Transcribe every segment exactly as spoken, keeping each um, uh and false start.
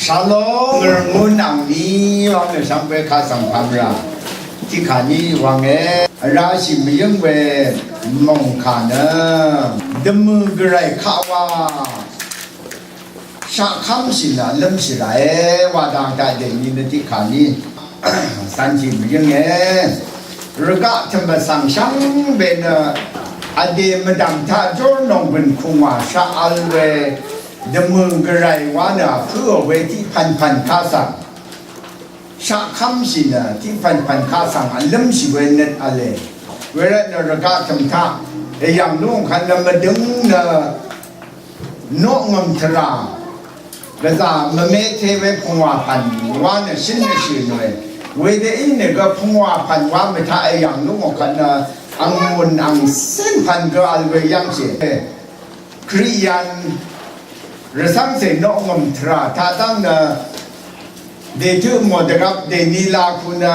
Shalom. Ngø̀rngun angni wang nø shvngbe kà svng pamra. Tiqkà ni wange. Vrashì mvyǿng we mòngkà nø dvmø̀ gvray kaq wa shaqkv́mshì nø vlǿmshì ràe wa dang taq dèni nø tiqkà ni. Sanjì mvyǿnge. Rvgaq tø̀m vsvng shvngbe nø vdè mvdv̀m taq jórnòngbø̀n kùngwà shaq vl we dvmø̀ gvray wa nø vpǿò we tiq pv̀npv̀n kaq svng shaqkv́mshì nø tiq pv̀npv̀n kaq svng vlǿmshì we nøt v̄le. Wervt nø rvgaq tø̀m taq èyv̀ng lúngkvt nø mvdøng nø noqngø̀m tvrà gvzà mvme te we pungwà pv̀n wa nø shǿn nø shø̀n we. Wedø í nø gø pungwà pv̀n wa mvtaq èyv̀ng lúngkvt nø angmùn angcén pv̀n gø vl we yv́ngshì. Kriqyan rvcv́ngcè noqngø̀m tvrà taq dv́ng nø dètø mò dvgvp dèni laku nø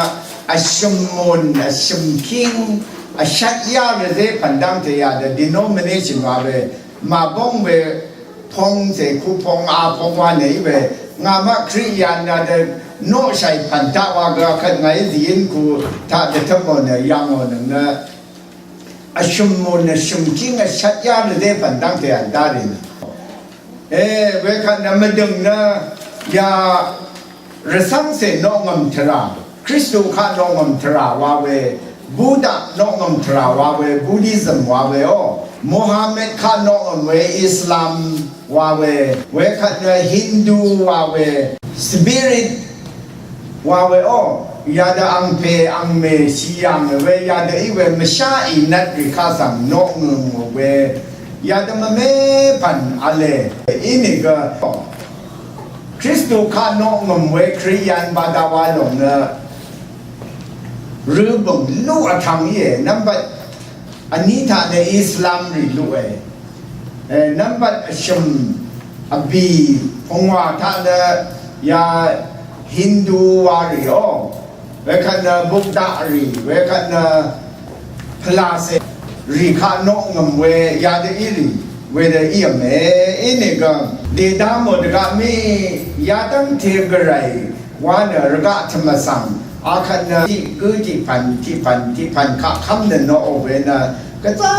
vshø̀m mùn, vshø̀m kíng, vshvt yá rvzé pv̀n dv́ngte yadø denomination wa we màbóng we pongcè kupong apong wa nèí we ngà maq Kriqyan yadø noqshàì pv̀n taq wa gø akvt ngàí zìyín ku taq dvtøp mò nø yv̀ngò nøng nø vshø̀m mùn vshø̀m kíng vshvt yá rvzé pv̀n dv́ngte v̀n dá rì nø. E, wekvt nø mvdø̀ng nø ya rvcv́ngcè noqngø̀m tvrà, Kristu kaq noqngø̀m tvrà wa we, Buddha noqngø̀m tvrà wa we, Buddhism wa we o, Mohammed kaq noqngø̀m we, Islam wa we, wekvt nø Hindu wa we, Spirit wa we o, yadø angpè angmè shì yàngò we, yadø í we mvsháì nvt rì kaq svng noqngø̀m we, yadø mvme pv̀n v̄le, inìgø Kristu kaq noqngø̀m we Kriqyan bada wa lòng nø røbø̀ng luq vtvng íe, nvmbat vní taq nø Islam rì luqe. E, nvmbat vshø̀m vbì pungwà taq nø ya Hindu wa rì o. Wekvt nø Buddha rì, wekvt nø pvlacè rì kaq noqngø̀m we yadø í rì, wedø í v̄me, inìgø dèdamò dvgaq mí yadv́ngte gvray wa nø rvgaq tø̀m vsvng akvt nø tiq gǿ tiq pv̀n tiq pv̀n tiq pv̀n kaq kv́m nø noqò we nø gvzá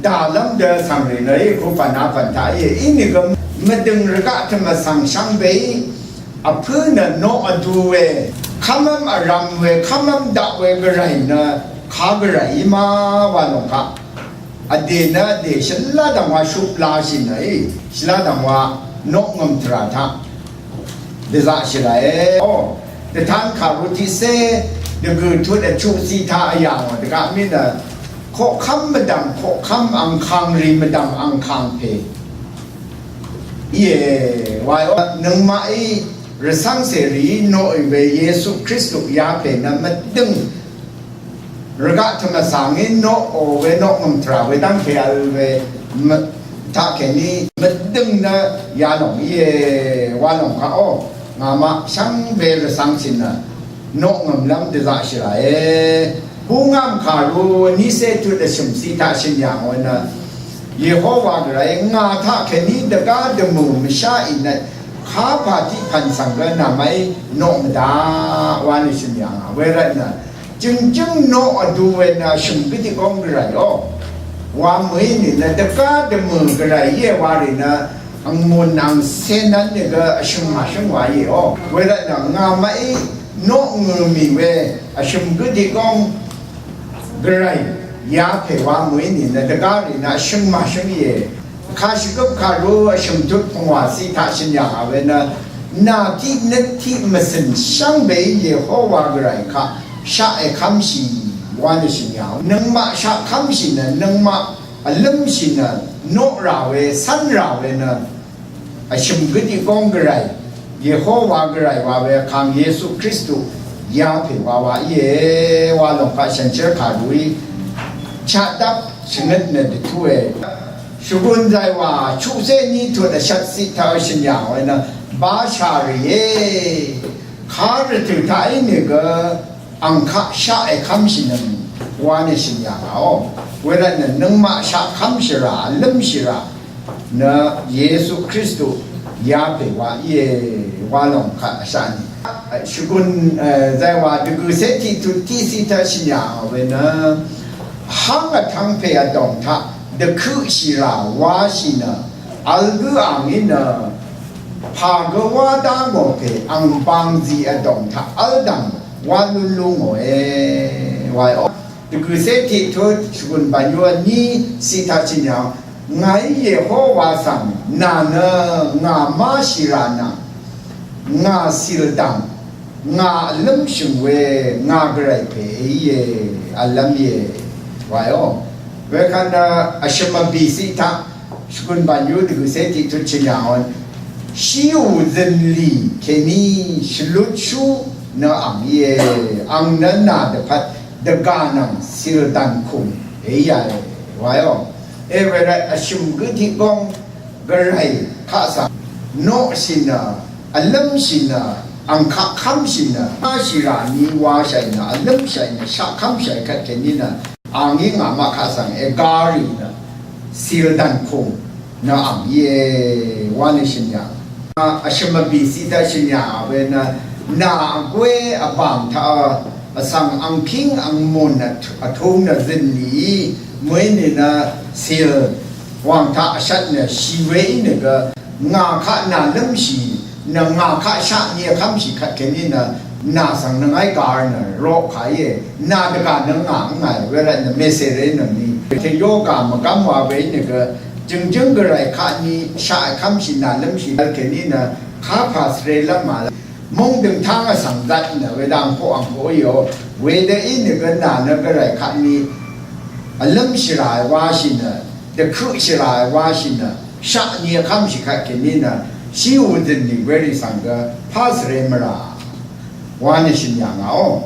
dàlv́m dø svng rì nø í ku pv̀n a pv̀n taq íe, inìgø mvdø̀ng rvgaq tø̀m vsvng shvngbeí vpǿ nø noq vdu we, kv́mv́m vrv̄m we, kv́mv́m daq we gvray nø kagvray í ma wa lòng kaq. Vdè nø vdè shvlá dv̀ngwa shup lashì nø í, shvlá dv̀ngwa noqngø̀m tvrà taq dvzaqshì ràe. O, dvtan kàru tiqcé dvgø̀ tut vchuqciq taq vyà ngò dvgaq mí nø koqkv́m mvdv̀m, koqkv́m angkàng rì mvdv̀m angkàng pè íe wa o. Nøngmaqí rvcv́ngcè rìí noqì we Yesu Kristu yapè nø mvdø̀ng rvgaq tø̀m vsvng í noqò we noqngø̀m tvrà we dv́ngte vl we mv- taqkèní mvdø̀ng nø yalòng íe wa lòng kaq o. Ngàmaq shvngbe rvcv́ngcè nø noqngø̀mlv́m dvzaqshì ràe. Búngv́m kàru nícé tut vshø̀m ciq taq shø̀n yà ngò nø Yehowa gvray ngà taqkèní dvgá dvmø̀ mvsháì nø kapà tiq pv̀n svng gø nàmaqí noq mvdaq wa nø shø̀n yà ngà wervt nø jø̀ngjǿng noq vdu we nø vshø̀m gǿ tiq góng gvray o. Wa mø̀í nìnø dvgá dvmø̀ gvray íe wa rì nø angmùn angcé nv́n nìgø vshø̀m màshǿng wa íe o. Wervt nø ngàmaqí noq ngø̀ mì we vshø̀m gǿ tiq góng gvray yapè wa mø̀í nìnø dvgá rì nø vshø̀m màshǿng íe. Kàshvgøp kàru vshø̀m tut pungwà ciq taq shø̀n yà ngà we nø nà tiq nøt tiq mvcø̀n shvngbeí Yehowa gvray kaq shaq èkv́mshì wa nø shø̀n yà. Nøngmaq shaq kv́mshì nø nøngmaq vlǿmshì nø noq rà we cv́n rà we nø vshø̀m gǿ tiq góng gvray Yehowa gvray wa we vkàng Yesu Kristu yapè wa wa íe wa lòng kaq shànshér kàruí chaqdap shvngøt nø dvtúe. Shvgùn zàywà chuqcé ní tut vshvt ciq taq shø̀n yà we nø bashà rìé. Kà rvtø̀ taq í nìgø ang kaq shaq èkv́mshì nøng wa nø shø̀n yà ngà o. Wervt nø nøngmaq shaq kv́mshì rà vlǿmshì rà nø Yesu Kristu Yapè wa íe wa lòng kaq vshaq ni. Shvgùn, eh, zay wa dvgø̀cé tiqtut tiqciq taq shø̀n yà we nø. Vháng vtv́ng pè vdòng taq dvkøqshì rà washì nø. Vl gǿ ang í nø. Pà gø wá dá ngò pè ang bangzì vdòng taq vl dv̀ng wá lún lú ngòe. Wa í o. Dvgø̀cé tiqtut shvgùn bànyú vní ciq taq shø̀n yà. Ngàí Yehowa svng nà nø ngà máshì rà nvng ngà cìl dv̀ng ngà vlǿmshø̀ng we ngà gvray pè íe vlv́m íe wa í o. Wekvt nø vshø̀m vbì ciq taq shvgùn bànyú dvgø̀cé tiqtut shø̀n yà ngò. Shíù zø̀nlì kèní shvlutshú nø ang íe. Ang nø nà dvpvt dvgà nvng cìl dv̀ng kùng èí yà wa í o. E wervt vshø̀m gǿ tiq góng gvray kaq svng noqshì nø vlǿmshì nø ang kaq kv́mshì nø máshì rà ni washàì nø vlǿmshàì nø shaq kv́mshàì kvt kèní nø ang í ngà maq kaq svng ègarì nø cìl dv̀ng kùng nø ang íe wa nø shø̀n yà. Vshø̀m vbì ciq taq shø̀n yà we nø nà vgwé vbàng taq vsvng angpíng angmùn vtung nø zø̀nlì mø̀í nìnø cìl wàng taq vshvt nø shì we í nø gø ngà kaq nà lǿmshì nø ngà kaq shaq ni vkv́mshì kvt kèní nø nà svng nø ngàí gàr nø roq kà íe. Nà dvgà nø ngà ngàì wervt nø mèsèré nø ni tè yogà mvgv́m wa we í nø gø jø̀ngjǿng gvray kaq ni shaq vkv́mshì nà lǿmshì kvt kèní nø kapà svrelv́m màlv́m. Mungdøng tang vsvng zat nø wedø angkoq angkoq íò. Wedø í nø gø nà nø gvray kaq ni vlǿmshì rà washì nø dvkøqshì rà washì nø shaq ni vkv́mshì kvt kèní nø shíù zø̀nlì werì svng gø pà svre mvrà wa nø shø̀n yà ngàò.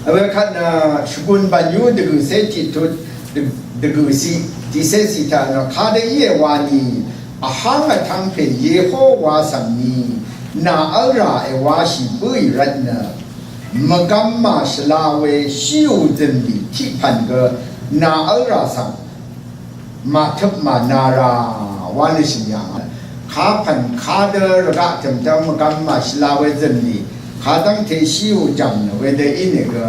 Wekvt nø shvgùn bànyú dvgø̀cé tiqtut dv- dvgø̀ciq tiqcé ciq taq nø kadø íe wa ni vháng vtv́ng pè Yehowa svng ni nà v́lrà èwashì bǿì rvt nø mvgvm màshvla we shíù zø̀nlì tiq pv̀n gø nà v́lrà svng màtøp màna rà wa nø shø̀n yà ngà. Kapv̀n kadø rvgaq tø̀m dv́ng mvgvm màshvla we zø̀nlì kadv́ngte shíù jv̀m nø wedø í nø gø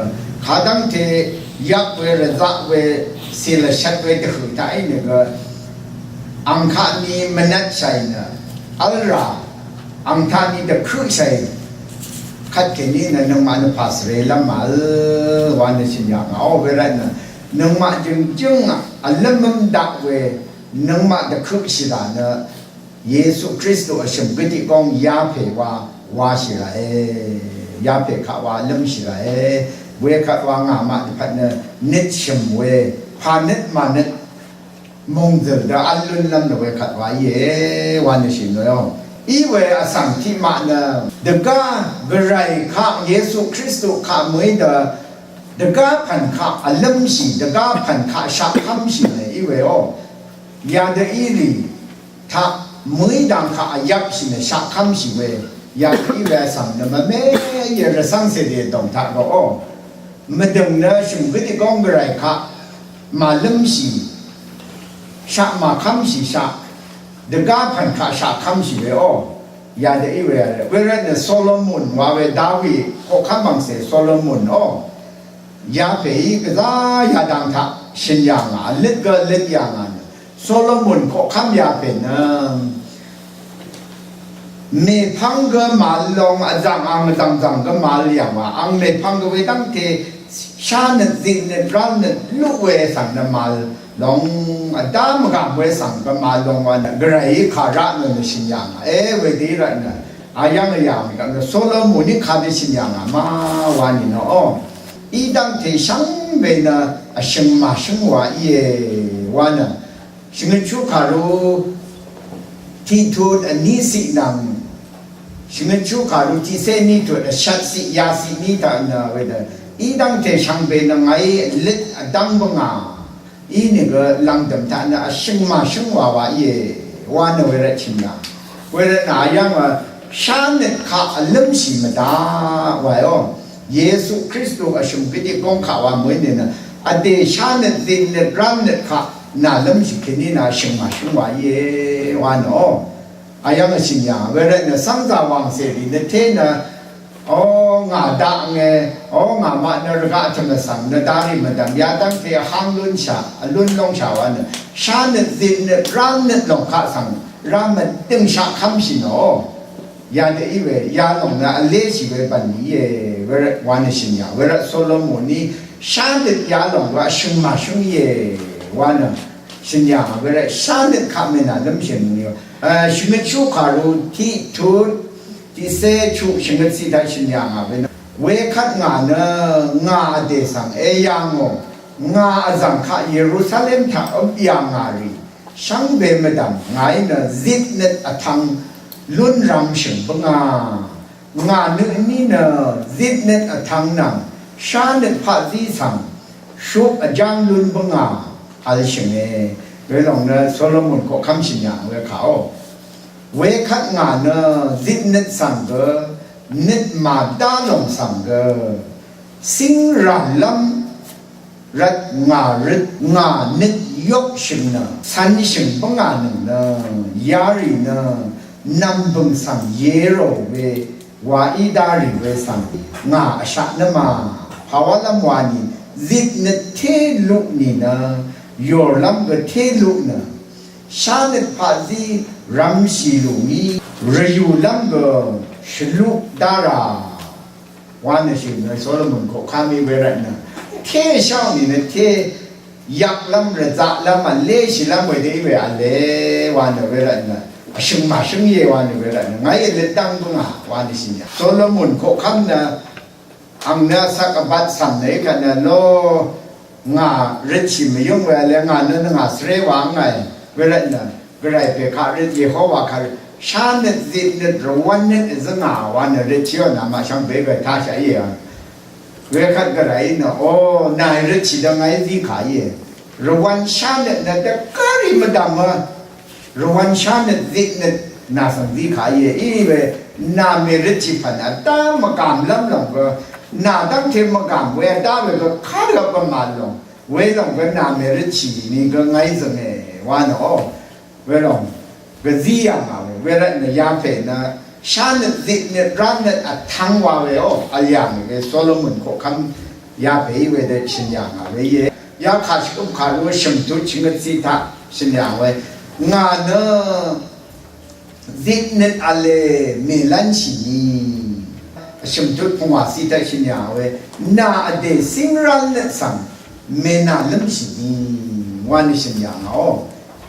kadv́ngte yvp we rvzaq we cìl vshvt we dvhø̀ taq í nø gø ang kaq ni mvnvtshàì nø v́lrà ang taq ni dvkøqshàì kvt kèní nø nøngmaq nø pà svrelv́m màvl wa nø shø̀n yà ngàò. Wervt nø nøngmaq jø̀ngjǿng vlǿmv́m daq we nøngmaq dvkøqshì rà nø Yesu Kristu vshø̀m gø tiq góng yapè wa washì ràe. Yapè kaq wa vlǿmshì ràe. Wekvt wa ngà maq dvpvt nø nøt shø̀m we pà nøt mànøt mòngzø̀l dø v́l lúnlv́m nø wekvt wa íe wa nø shø̀n we ò. Í we vsvng tiqmaq nø dvgá gvray kaq Yesu Kristu kaq mø̀í dø dvgá pv̀n kaq vlǿmshì dvgá pv̀n kaq shaqkv́mshì nø í we ò. Yadø í rì taq mø̀í dang kaq vyvpshì nø shaqkv́mshì we. Yadø í we vsvng nø mvmé íe rvcv́ngcè dè dòng taq gø ò. Mvdø̀ng nø shø̀m gø tiq góng gvray kaq màlǿmshì shaq màkv́mshì shaq dvgá pv̀n kaq shaqkv́mshì we ò. Yadø í we rvt nø Solomon wa we Dawi koqkv́m vngcè Solomon ò. Yapè í gvzá yadang taq shø̀n yà ngà vløt gø vløt yà ngà nø Solomon koqkv́m yapè nø mèpvng gø màvl long vzv̀ng ang vzv̀ngzv̀ng gø màvl yv̀ng wa ang mèpvng gø wedv́ngte shánøt zitnøt rálnøt luq we svng nø màvl long vdá mvgàm we svng gø màvl long wa nø gvrayí kà raq nø nø shø̀n yà ngà e wedø í rvt nø ayv́ng vyà mvgàm nø Solomon í kadø shø̀n yà ngà ma wa nìnø ò. Í dv́ngte shvngbe nø vshø̀ng màshǿng wa íe wa nø Shvngøt shú kàru tiqtut vní ciq nvng shvngøt shú kàru tiqcé ní tut vshvt ciq ya ciq ní taq nø wedø í dv́ngte shvngbe nø ngàí vløt vdv́ng bvngà í nìgø lv̀ngdø̀m taq nø vshø̀ng màshǿng wa wa íe wa nø wervt chø̀m yà. Wervt nø ayv́ng wa shánøt kaq vlǿmshì mvdaq wa yò. Yesu Kristu vshø̀m gø tiq góng kaq wa mø̀í nø nø vdè shánøt zitnøt rálnøt kaq nà lǿmshì kèní nà shø̀ng màshǿng wa íe wa nø ò. Ayv́ng vshø̀n yà, wervt nø sv́ngzà wàngcè rì nø té nø, o, ngà dakngē, o, ngà maq nø rvgaq tvmvsvng nø darì mvdv̀m yadv́ngte vháng lúnshà, vlún lóngshà wa nø, shánøt, zitnøt, rálnøt lòng kaq svng, rá mvdø̀ngshaq kv́mshì nò. Yadø í we, yalòng nø vléshì we bv̀n íe, wervt wa nø shø̀n yà, wervt Solomoní, shánøt yalòng wa shø̀ng màshǿng íe, wa nø shø̀n yà, wervt shánøt kaq mènà lǿmshì nò. Shvngøt shú kàru tiq tut, tiqcé chuq shvngøt ciq taq shø̀n yà ngà we nø. Wekvt ngà nø, ngà vdè svng èyà ngò, ngà vzv̀ng kaq Yerusalem taq øp yà ngà rì. Shvngbe mvdv̀m ngàí nø zitnøt vtvng lún rv̄mshø̀ng bǿngà. Ngà nø vní nø zitnøt vtvng nvng shánøt paqzí svng shup vjáng lún bǿngà vlshø̀nge. Welòng nø Solomon koqkv́m shø̀n yà we kàó. Wekvt ngà nø zitnøt svng gø, nøt màdá lòng svng gø, cíng rànlv́m rvt ngà røt ngà nøt yokshø̀ng nø cv̄nshø̀ng bǿngà nøng nø yarì nø nv̀mbø̀ng svng yerò we wa í dá rì we svng ngà vshaq nv́mà pàwálv́m wani zitnøt té luq nìnø yòrlv́m gø té luq nø shánøt paqzí rv̄mshì lùngí rvyùlv́m gø shvluq dá rà. Wa nø shø̀n nø Solomon koqkv́m í wervtnø té shá nìnø té yvklv́m rvzaqlv́m vléshìlv́m wedø í we v̄le wa nø wervtnø vshø̀ng màshǿng íe wa nø wervtnø ngàí vløt dv́ng bǿngà wa nø shø̀n yà. Solomon koqkv́m nø ang nø vsak vbat cv̀m nø í kvt nø lo ngà røtshì mvyǿng we v̄le ngà nø nø ngà svré wa ngàì wervtnø Gvray pè kaq røt Yehowa kaq røt shánøt zitnøt rvwv́nnøt vzǿngà wa nø røtshìò nà màshvngbe gø tashaq íe. Wekvt Gvrayí nø o nàì røtshì dø ngàí zí kà íe. Rvwv́n shánøt nø dvgv́rì mvdv̀mø rvwv́n shánøt zitnøt nà svng zí kà íe. Í we nà mè røtshì pv̀n vdá mvgàmlv́m lòng gø nà dv́ngte mvgàm we vdá we gø kárø vmà lòng we lòng gø nà mè røtshì ni gø ngàí zø̀nge wa nø o. Welòng gvzí yà ngà we, wervtnø yapè nø shánøt zitnøt ránøt vtvng wa we o, vl yà ngì we Solomon koqkv́m yapè í wedø shø̀n yà ngà we íe. Ya kàshvkøp kàru shø̀mtut shvngøt ciq taq shø̀n yà ngà we. Ngà nø zitnøt v̄le mèlv́nshì ni. Shø̀mtut pungwà ciq taq shø̀n yà ngà we. Nà vdè cíng rálnøt svng mènà lǿmshì ni. Wa nø shø̀n yà ngà o.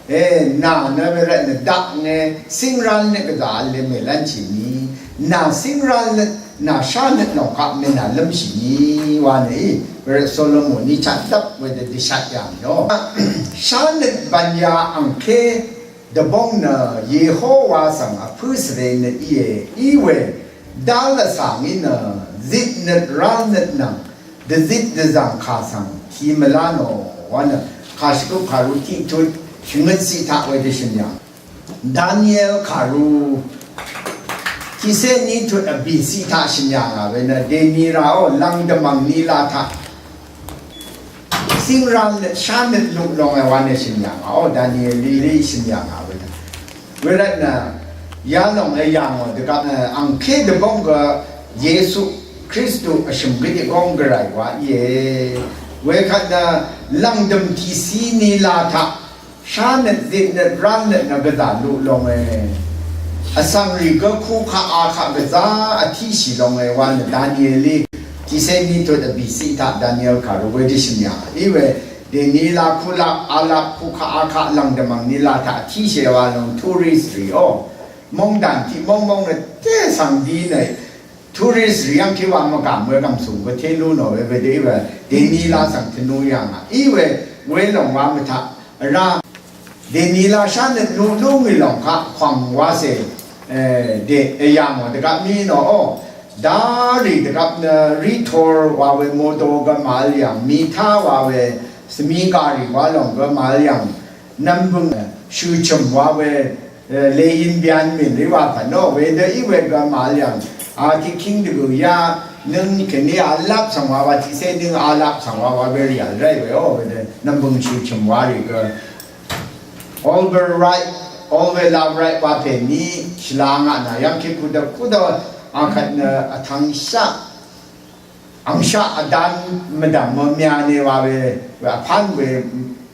E, nà nø wervtnø daknge, cíng rálnøt gvzà v̄le mèlv́nshì ni, nà cíng rálnøt, nà shánøt lòng kaq mènà lǿmshì ni, wa nø í, wervt Solomon í chatdvp wedø dvshat yà mì o. Shánøt bv̀n ya angké dvbóng nø Yehowa svng vpǿ svre nø íe, í we, dá lvsà ngí nø, zitnøt rálnøt nvng, dvzit dvzv̀ng kà svng, kì mvlá nò, wa nø, kàshvkøp kàru tiq tut, shvngøt ciq taq we dvshø̀n yà. Daniel kàru, tiqcé ní tut vbì ciq taq shø̀n yà ngà we nø, dèni ra ó, lv̀ng dvmv̀ng ní la taq. Cíng rálnøt, shánøt luq lòng e wa nø shø̀n yà ngà ó, Daniel í, í shø̀n yà ngà we nø. Wervtnø, yalòng e yà ngò dvgvp, e, angké dvbóng gø Yesu Kristu vshø̀m gø dvgóng Gvray wa íe. Wekvt nø, lv̀ngdø̀m tìcí ni la taq, shánøt, zitnøt, rálnøt nø gvzà luq lòng e. Vsvng rì gø kukaq akaq gvzà vtiqshì lòng e wa nø Daniel í, tiqcé ní tut vbì ciq taq Daniel kàru wedø shø̀n yà. Í we, dèni la kulap, alap, kukaq, akaq, lv̀ngdv̀m angni la taq tiqshì wa lòng tourist rì ó. Mongdàn tiq mongmong nø té svng di nø tourist rì yv́ng tiq wa mvgàm we gv̀msùng we té lú nò we wedø í we, dèni la svng tvnu yà ngà. Í we, welòng wa mvtaq, vrá. Dèni la shánøt lú lú ngì lòng kaq, kwàng wa cè, e, dè, e, yà ngò dvgvp mí nò ó. Darì dvgvp nø Ritor wa we Modo gø màvl yv̀ng, Mita wa we svmi gàrì wa lòng gø màvl yv̀ng, nv̀mbø̀ng, e, shø̀chø̀m wa we, e, lèyin byan mìn rì wa pv̀n ó, wedø í we gø màvl yv̀ng, a, tiqkíng dvgø̀ ya, nøng kèní alap svng wa wa, tiqcé nøng alap svng wa wa, werì vl ráì we ó, wedø, nv̀mbø̀ng shø̀chø̀m wa rì gø, Oliver Wright, All we love right wa pè ní shvla ngà nà yv́ng kí kudø kudø angkvt nø vtvngshaq angshaq vdán mvdv̀m mø myane wa we, we vpán we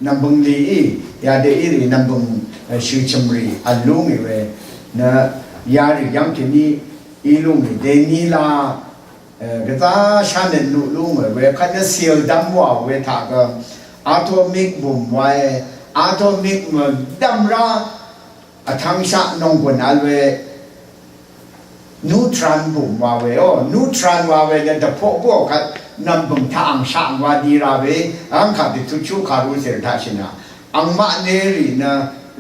nv̀mbøng lií yadø í rì nv̀mbøng shø̀chø̀m rì vl lú ngì we nø yarì yv́ng kèní í lú ngì dèní la. Gvzá shánøt nuq lú ngì we kvt nø sìldvm wàò we taq gø atomic bomb wae, atomic mvdv̀m rá vtvngshaq nònggùn vl we neutron bomb wa we o, neutron wa we nø dvpoq bǿò kvt nv̀mbø̀ng taq angshaq wa di ra we, angkà dvtutshú kàru zèr taq shìnà. Angmaq nerì nø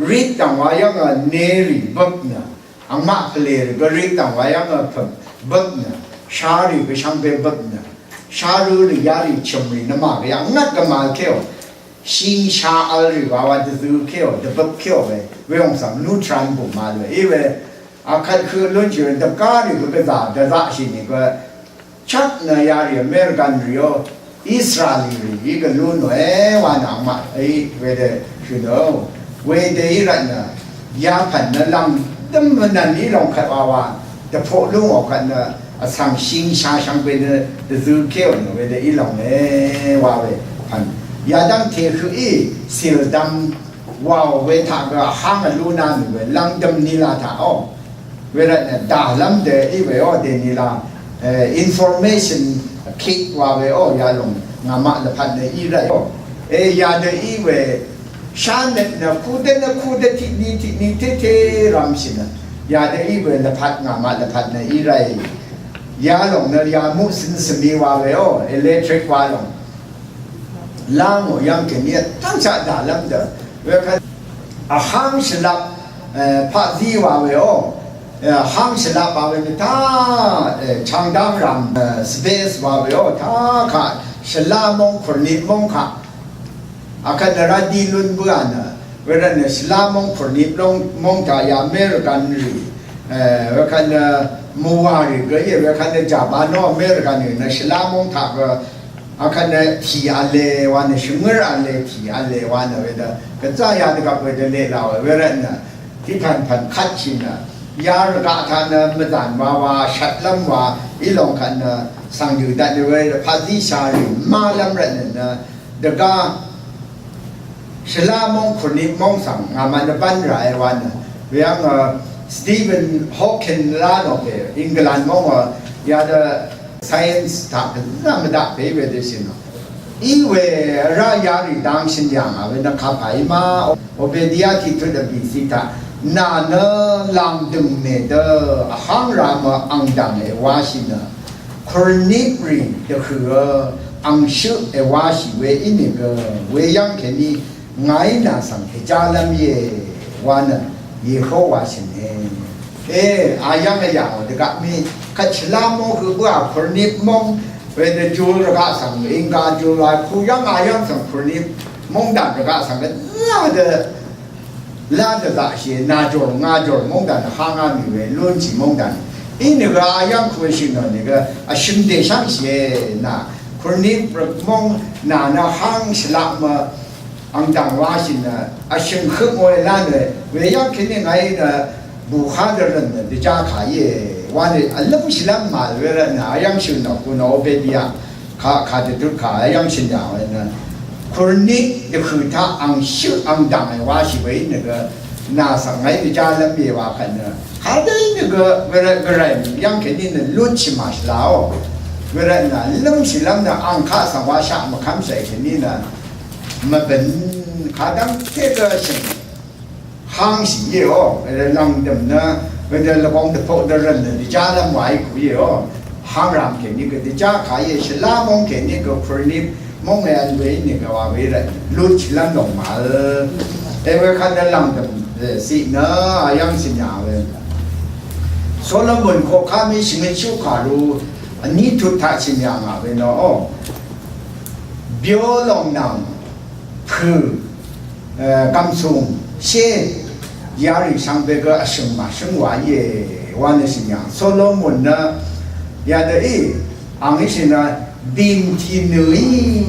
rit dv̀ng wa yv́ng nø nerì bøp nø. Angmaq pvlèrì gø rit dv̀ng wa yv́ng nø pøp bøp nø. Sharì gø shvngbe bøp nø. Sharø rì yarì chø̀mrì nø màgø yv́ng ngvt gø màvl kéò. Shingsha vl rì wa wa dvzø kéò, dvbøp kéò we. We ong svng neutron bomb wa we. Í we. Akvt høq lúnshì we dvgá rì gø gvzà dvzaqshì nìgø chvk nø yarì American rì ó Israel rì í gø lún we wa nà maq í wedø shø̀n ó. Wedø í rvt nø yapv̀n nø lv̀ngdø̀m vnv̀n í lòng kvt wa wa dvpoq lú ngò kvt nø vsvng shìngsha shvngbe nø dvzø kéò nø wedø í lòng we wa we pv̀n. Yadv́ngte høq í sìldvm wàò we taq gø vháng vlú nà nì we lv̀ngdø̀m nila taq ó. Wervt nø dàlv́m dø í we ó dèní la, eh, information kit wa we ó yalòng ngàmaq lvpat nø í ràì ó. E yadø í we shánøt nø kudø nø kudø tiqni tiqni tété rvmshì nø yadø í we lvpat ngàmaq lvpat nø í ràì. Yalòng nø yamuq cøn svmi wa we ó electric wa lòng. Láng ò yv́ng kèní vtv́ngshaq dàlv́m dø. Wekvt vháng shvlap, eh, paqzí wa we ó. Eh, vháng shvlap wa we nø tá, eh, changdáng rv̀m, eh, space wa we ó. Tá kaq shvlá móng kùrnip móng kaq. Akvt nø rá dí lún bǿà nø. Wervt nø shvlá móng kùrnip móng taq ya American rì. Eh, wekvt nø mùwà rì gø íe. Wekvt nø Japan ó American rì nø shvlá móng taq gø Akvt nø tì v̄le wa nø shvngǿr v̄le tì v̄le wa nø wedø gvzá yadvgvp wedø leq laq we wervt nø tiqpv̀npv̀n kvtshì nø yarvgaq taq nø mvzàn wa wa shvtlv́m wa í lòng kvt nø svng dø dvt nø wedø paqzí sharì málv́m rvt nø nø dvgá Shvlá móng kùrnip móng svng ngàmaq nvbán ràe wa nø. Weyv́ng, uh, Stephen Hawking lá nò pè England móng, uh, yadø science taq gvzá mvdaq pè í we dø shì nò. Í we rá yarì dang shø̀n yà ngà we nø kapà í ma Obadiah tiqtut vbì ciq taq. Nà nø làngdø̀ng mè dø vháng ra mø ang dv̀ng èwashì nø. Kùrnip rì dvhø̀ ang shøq èwashì we ínìgø weyv́ng kèní ngàí nà svng èjálv́m íe wa nø Yehowa shø̀ne. E, ayv́ng vyà dvgaq mì kvt shvlá móng hø bǿà kùrnip móng wedø jul rvgaq svng inga jul wa kuyv́ng ayv́ng svng kùrnip móng dv̀ng rvgaq svng gvzá dø Lá dvzaqshìe, nàjòr ngàjòr móngdàn háng á mì we lúnshì móngdàn. Inìgø ayv́ng kùshì nò nìgø vshø̀m dèshv́ngshìe nà. Kùrnip røk móng nà nø háng shvlaq mø ang dv̀ng wáshì nø vshø̀m høq ngòe lán we. Weyv́ng kèní ngàí nø bùhá dvrø̀n nø dvjá kà íe. Wa nø vlǿmshìlv́m màl we rvt nø ayv́ng shø̀n nò kù nò Obedia. Kà, kà dvdut kà yv́ng shø̀n yà we nø. Kùrnip dvhø̀ taq ang shøq ang dv̀ng e washì we í nø gø. Nà svng ngàí dvjálv́m íe wa kvt nø. Kadø í nø gø, gvray, gvray yv́ng kèní nø lutshì màshvla ó. Gvray nø lǿmshìlv́m nø ang kaq svng washaq mvkv́mshì kèní nø. Mvbø̀n kadv́ngte gø shø̀n. Hangshì íe ó, lv̀ngdø̀m nø, wedø lvgong dvpoq dvrø̀n nø, dvjálv́m wa í ku íe ó. Hangràm kèní gø dvjá kà íe, shvlá móng kèní gø kùrnip, móng we vl we í nìgø wa we rvt, lutshìlv́m lòng màvl. Ewe kvt nø lv̀ngdø̀m, e, ciq nø, ayv́ng shø̀n yà we. Solomon koqká mì shvngøt shú kàru, vní tut taq shø̀n yà ngà we nø ó. Byó lòng nvng, pø̀, e, gv̀msùng shé yarì shvngbe gø vshø̀ng màshǿng wa íe wa nø shø̀n yà. Solomon nø yadø í ang í shø̀n nø bìngtì nø í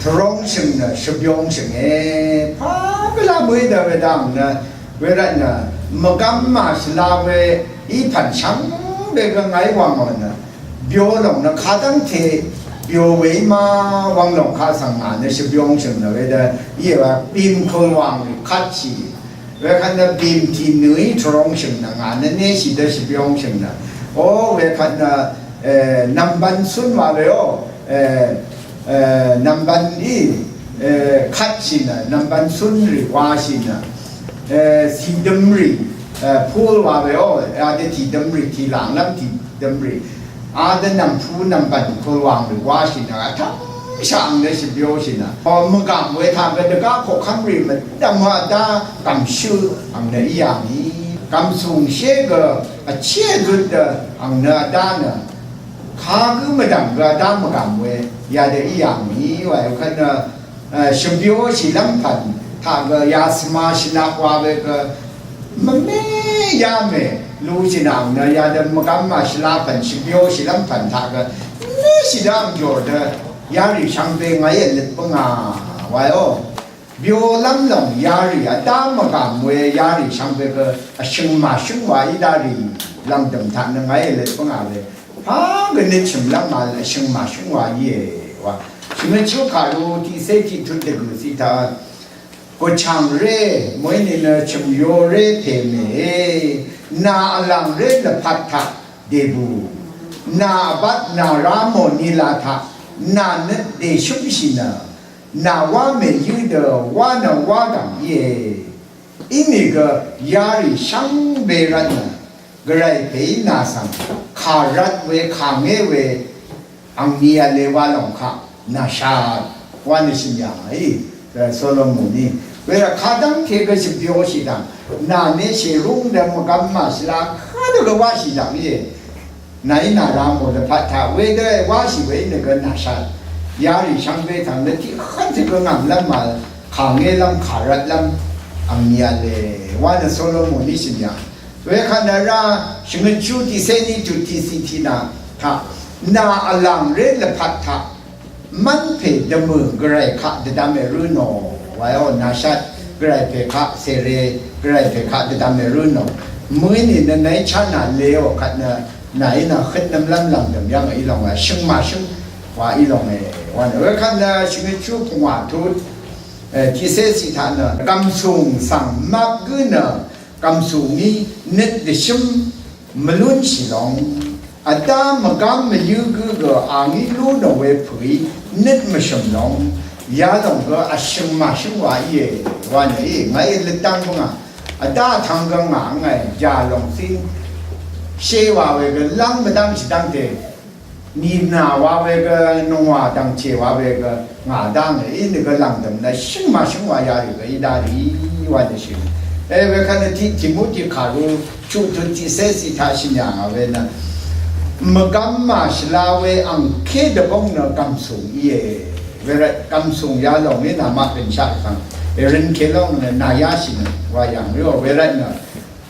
tvrongshø̀ng nø shvbyongshø̀nge. Pà gvlá mø̀í dø wedv̀ng nø Wervt nø mvgvm màshvla we í pv̀n shvngbe gø ngàí wv̀ngò nø byo lòng nø kadv́ngte byo we í ma wv̀ng lòng kaq svng ngà nø shvbyong shø̀ng nø wedø íe wa bim kul wàng rì kvtshì. Wekvt nø bim tì nø í tvrong shø̀ng nø ngà nø neshì dø shvbyong shø̀ng nø. O wekvt nø, e, nv̀mbvn cún wa we o, e, e, nv̀mbvn í, e, kvtshì nø, nv̀mbvn cún rì washì nø, e, tìdøm rì, e, pul wa we o, adø tìdøm rì, tìlànglv́m tìdøm rì. Adø nv̀mpú nv̀mbvn kul wàng rì washì nø, vtv́mshaq ang nø shvbyoshì nø. O mvgàm we taq gø dvgá koqkv́m rì mvdv̀m wa dá gv̀mshø ang nø í yà ngì. Gv̀msùng shé gø vché gøt dø ang nø vdá nø. Kagǿ mvdv̀m gø vdá mvgàm we yadø í yà ngì wa yvkvt nø, e, shvbyoshìlv́m pv̀n taq gø yasvma shvnaq wa we gø mvmé yamè lushì nà ang nø yadø mvgvm màshvla pv̀n shvbyoshìlv́m pv̀n taq gø mvméshì dø ang jòr dø yarì shvngbe ngàí èløt bǿngà wa yò. Byolv́m lòng yarì vdá mvgàm we yarì shvngbe gø vshø̀ng màshǿng wa í dárì lv̀ngdø̀m taq nø ngàí èløt bǿngà we. Pà gø nøt shø̀mlv́m màvl vshø̀ng màshǿng wa íe wa. Shvngøt shú kàru tiqcé tiqtut dvgø̀ ciq taq. Gvchàng ré mø̀í nìnø chø̀myo ré pè mèé. Nà vlàng ré lvpat taq dèbù. Nà vbat nà rá mò nila taq nà nøt dèshǿmshì nø. Nà wá mèyǿ dø wá nø wá gv̀ng íe. Inìgø yarì shvngbe rvtnø Gvray pèí nà svng kà rvt we kà ngé we angni vle wa lòng kaq nàshat wa nø shø̀n yà ngàí, e, Solomoní. Wervt kadv́ngte gø shvbyoshì dv̀ng nà ne shèrúng dø mvgvm màshvla kadø gø wáshì dv̀ng íe. Nàí nà ra mò lvpat taq wedø wáshì we í nø gø nàshat. Yarì shvngbe tvng nø tiq kv́n tø gø ngv̀mlv́m màvl kà ngélv́m kà rvtlv́m angni vle wa nø Solomoní shø̀n yà. Wekvt nø rá shvngøt shú tiqcé ní tut tiqcì tìnà taq nà vlàng ré lvpat taq mv́n pè dvmø̀ Gvray kaq dvdvm èrǿ nò wa yò. Nàshat Gvray pè kaq sèrè Gvray pè kaq dvdvm èrǿ nò. Mø̀í nìnø nàí chá nà leò kvt nø nàí nà høt nvmlv́m lv̀ngdø̀m yv́ng í lòng wa shø̀ng màshǿng wa í lòng e wa nø. Wekvt nø shvngøt shú pungwà tut, e, tiqcé cì taq nø gv̀msùng svng mvp gǿ nø gv̀msùngí nøt dvshǿm mvlúnshì lòng. Vdá mvgám mvyǿ gǿ gø a ngí lú nò we pø̀í nøt mvshø̀m lòng. Yalòng gø vshø̀ng màshǿng wa íe wa nø í ngàí løtdv́ng bǿngà. Vdá vtvng gø ngà ngàí jà lòng cín shé wa we gø lv́ng mvdv́ngshì dv́ngte. Nìnà wa we gø nungwà dv̀ngchè wa we gø ngà dá ngì í nø gø lv̀ngdø̀m nø shǿng màshǿng wa yarì gø í dá rì wa nø shì. E wekvt nø tiq Timoti kàru chuqtut tiqcé cì taq shø̀n yà ngà we nø mvgvm màshvla we angké dvbóng nø gv̀msùng íe. Wervt gv̀msùng yalòng í nàmaq gø̀nshaq svng èrøn ke lòng nø nàyáshì nø wa yà ngì ó wervt nø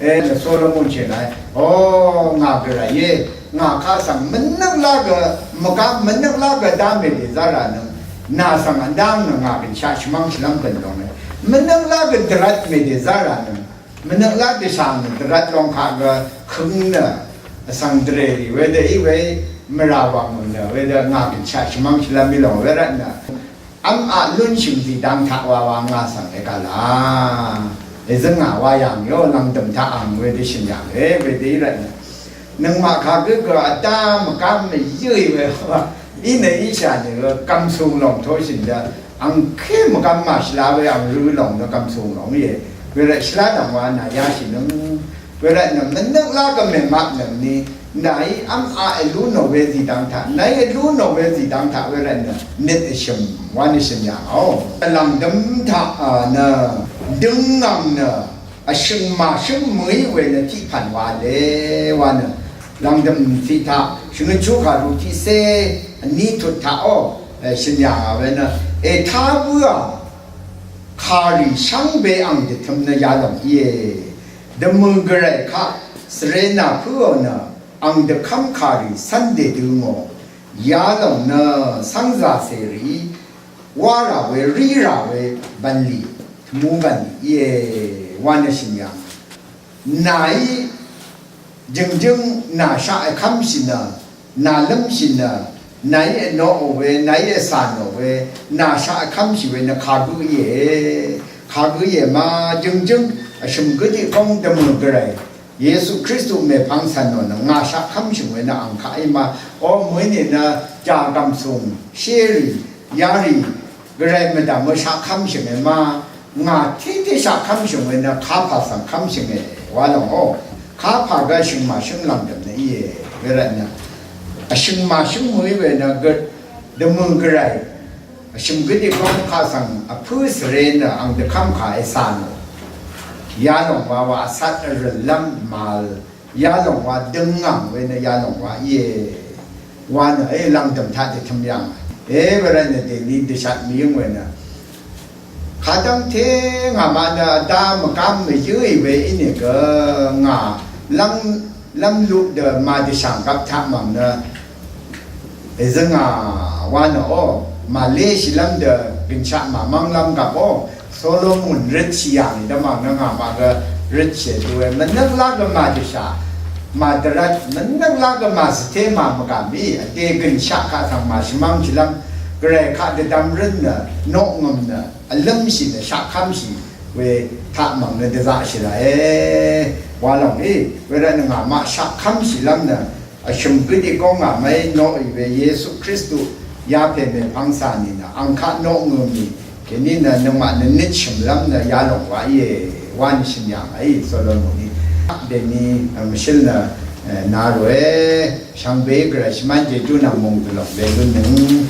E, nø Solomon shèlai. O, ngà gvray íe, ngà kaq svng mvnøng lá gø, mvgá mvnøng lá gø dá mèdèzá rà nøng. Nà svng vdáng nø ngà gø̀nshaq shvmv́ng shvlv́m gø̀n longe. Mvnøng lá gø dvrvt mèdèzá rà nøng. Mvnøng lá dvshà nø dvrvt long kaq gø køng nø. Vsvng dvrèrì wedø í we mvrà wv̀ng nø wedø ngà gø̀nshaq shvmv́ng shvlv́m í long wervt nø. V́m aq lúnshø̀ng zìdvng taq wa wa ngà svng ègv̀l a. Èzø̀ngà wa yàng yó lv̀ngdø̀m taq ang wedø shø̀n yàng e wedø í rvtnø. Nøngmaq kagǿ gø vdá mvgám mvyǿì we wa. Í nø íshà nø gø gv̀msùng lòng toshø̀n dø. Angké mvgám màshvla we ang rø lòng dø gv̀msùng lòng íe. Wervt shvlá dv̀ng wa nà yashì nøng. Wervt nø mvnøng lá gø mèmap nøngni, nàí v́m aq èlú nò we zìdvng taq, nàí èlú nò we zìdvng taq wervt nø, nøt èshø̀m, wa nø shø̀m yà ngàò. Lv̀ngdø̀m taq, a, nø, døng ngv̀ng nø, vshø̀m màshǿm mø̀í we nø tiq pv̀n wa le, wa nø, lv̀ngdø̀m tiq taq, shvngøt shú kàru tiqcé, vní tut taq ó, e, shø̀m yà ngà we nø, ètá bǿà, kàrì shvngbe ang dvtøm nø yalòng íe. Dvmø̀ gvray kaq svre nà pǿò nø ang dvkv́m kàrì cv́n dèdø ngò. Yalòng nø cv́ngzà cèrì wá rà we rí rà we bv̀nlì tvmú bv̀nlì íe. wa nø shø̀n yà. Nàí jø̀ngjǿng nà shaq èkv́mshì nø, nà lǿmshì nø, nàí ènoqò we, nàí ècà nò we, nà shaq èkv́mshì we nø kagǿ íe. Kagǿ íe ma jø̀ngjǿng vshø̀m gǿ tiq góng dvmø̀ gvray Yesu Kristu mèpvng cv̀n nò nø ngà shaq kv́mshø̀ng we nø ang kaq í ma. O mø̀í nìnø jàgv̀m sùng shérì yarì gvray mvdv̀m we shaq kv́mshø̀ng we ma. Ngà tiqtiq shaq kv́mshø̀ng we nø kapà svng kv́mshø̀ng we wa lòng o. Kapà gø vshø̀ng màshǿng lv̀ngdø̀m nø íe. Gvray nø vshø̀ng màshǿng mø̀í we nø gø dvmø̀ gvray vshø̀m gø tiq góng kaq svng vpǿ svre nø ang dvkv́m kà ècà nò. Yalòng wa wa vcat vrø̀llv́m màvl yalòng wa døngngàng we nø yalòng wa íe. Wa nø e lv̀ngdø̀m taq dvtøm yàng. E we rvt nø dèní dvshat mvyǿng we nø. Kadv́ngte ngàmaq nø vdá mvgám mvyǿì we ínìgø ngà lv́ng lv́m luq dø màdvshànggvp taq mv̀ng nø. Èzøngà wa nø o, màléshìlv́m dø gø̀nshaq màmv́nglv́m gvp o, Solomon røtshì yà nì dvmv̀ng nø ngà màgø røtshì dø we, mvnøng lá gø màdvshà, màdvrvt, mvnøng lá gø màzvté màmvgà mì, vdè gø̀nshaq kaq svng màshvmv́ngshìlv́m, gvray kaq dvdvm rǿn nø, noqngø̀m nø, vlǿmshì nø, shaqkv́mshì we taq mv̀ng nø dvzaqshì ràe, wa lòng í, wervt nø ngà maq shaqkv́mshìlv́m nø, vshø̀m gǿ tiq góng ngà mv́í noqì we Yesu Kristu yapè mèpvng cà nìnø ang kaq noq ngø̀ mì kèní nø nøngmaq nø nøt shø̀mlv́m nø yalòng wa íe wa nø shø̀n yà ngà í Solomoní. Dèní mvshǿl nø na ròe shvngbe gvray shvmán jejú nvng mòngdvlòng we lúnnøng.